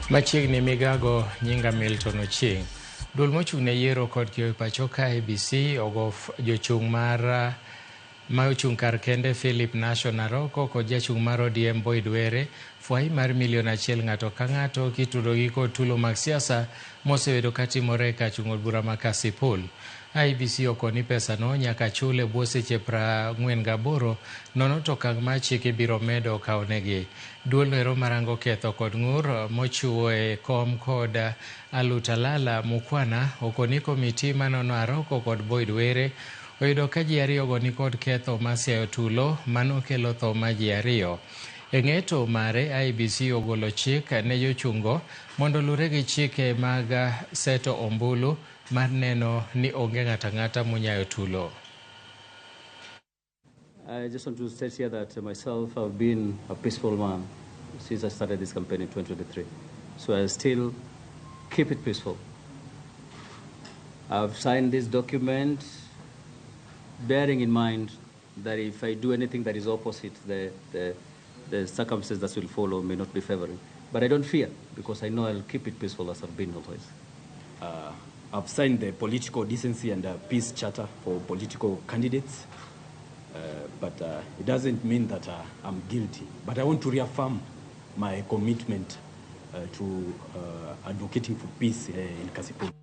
Machiegni migago nyinga Milton Ochieng. Duol mochung' ne yiero kod keyo e pacho ka IEBC ogo jochung' mar ma ochung' kar kende Philip Nashon Aroko kod jachung' mar ODM Boyd Were fwai mar milion achiel ng'ato ka ng'ato kitudogi kod tulo mag siasa mosebedo katimore e kar chung' od bura ma Kasipul. IEBC okoni pesano nyaka chul e bwo seche 48 nono to okang' mar chik ibiro medo kawonegi. Duolno ero marango ketho kod ng'ur mochiwo e kom kod Alutalala Mukwana okoni komiti manono Aroko kod Boyd Were oyudo ka ji ariyogo nikod ketho mar siayo tulo manokelo tho mar ji ariyo. E ng'eto mare, IEBC ogolo chik ne jochung'go mondo olure gi chike mag seto ombulu mar neno ni onge ng'ato ang'ata monyayo tulo. I just want to state here that myself, I've been a peaceful man since I started this campaign in 2023. So I still keep it peaceful. I've signed this document bearing in mind that if I do anything that is opposite, the circumstances that will follow may not be favoring. But I don't fear, because I know I'll keep it peaceful as I've been always. I've signed the Political Decency and Peace Charter for political candidates, but it doesn't mean that I'm guilty. But I want to reaffirm my commitment to advocating for peace in Kasipul.